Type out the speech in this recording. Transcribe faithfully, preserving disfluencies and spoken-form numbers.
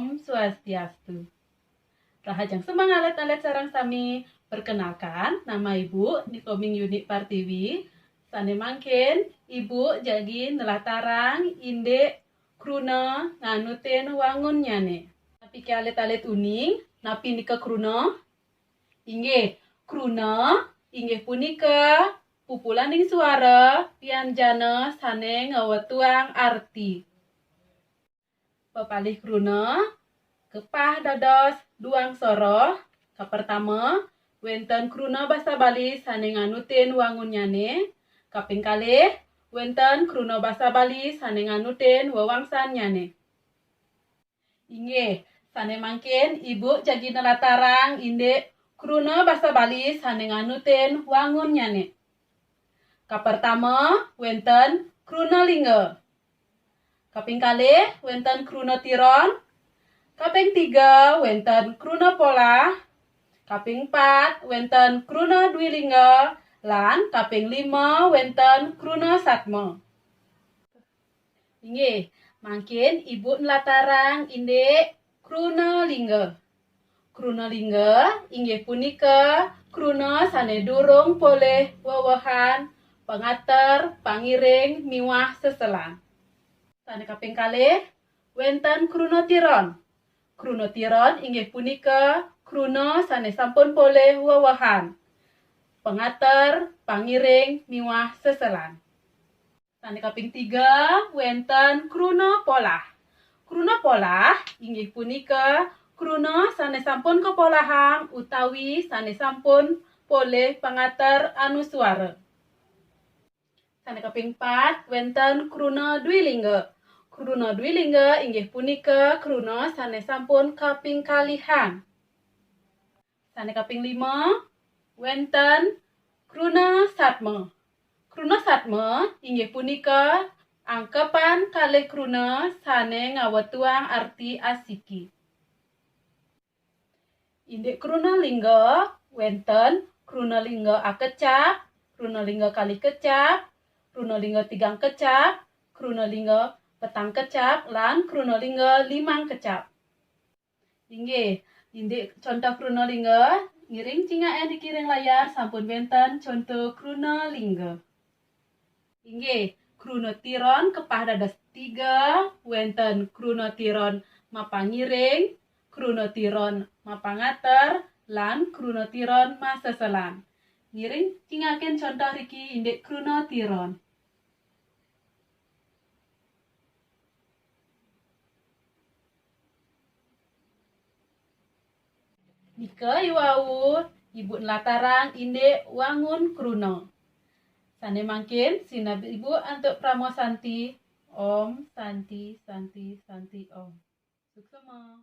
Om Swastiastu. Rahajeng semeng alit-alit sareng sami. Perkenalkan, nama Ibu Nikoming Yuni Partiwi. Sane mangkin Ibu jagi nelatarang indik kruna nganutin wangunnyane. Napi ke alit-alit uning, napi nika kruna? Inggih, kruna inggih punika pupulaning suara pianjana sane ngwetuang arti. Pepalih kruna kepah dados duang soroh. Kapertama, wenten kruna basa Bali sane nganutin wangunnyane. Kaping kalih, wenten kruna basa Bali sane nganutin wewangsannyane. Inggih, sane mangkin Ibu jagi nelatarang indik kruna basa Bali sane nganutin wangunnyane. Kapertama, wenten kruna lingga. Kaping kalih, wenten kruna tiron. Kaping tiga, wenten kruna polah. Kaping pat, wenten kruna dwilingga. Lan kaping lima, wenten kruna satma. Inggih, mangkin Ibu nlatarang indik kruna lingga. Kruna lingga inggih punika kruna sane durung polih wewehan, pangater, pangiring, miwah seselan. Sane kaping kalih, wenten kruna tiron. Kruna tiron inggih punika kruna sane sampun polih wewehan, pangater, pangiring, miwah seselan. Sane kaping tiga, wenten kruna polah. Kruna polah inggih punika kruna sane sampun kapolahang utawi sane sampun polih pangater anuswara. Sane kaping pat, wenten kruna dwilingga. Kruna dwilingga inggih punika kruna sane sampun kaping kalihang. Sane kaping lima, wenten kruna satma. Kruna satma inggih punika angkepan kalih kruna sane ngawetuang arti asiki. Indik kruna lingga, wenten kruna lingga akecap, kruna lingga kalih kecap, kruna lingga tigang kecap, kruna lingga petang kecap, lan kruna lingga limang kecap. Inggih, indik contoh kruna lingga, ngiring cingaken niki ring layar, sampun wenten contoh kruna lingga. Inggih, kruna tiron kepah dados tiga, wenten kruna tiron mapangiring, kruna tiron mapangater, lan kruna tiron maseselan. Ngiring cingaken contoh riki indik kruna tiron. Nika iwau Ibu nlatarang indik wangun kruna. Sane mangkin sineb Ibu antuk parama santi. Om Santi, Santi, Santi, Om. Suksma.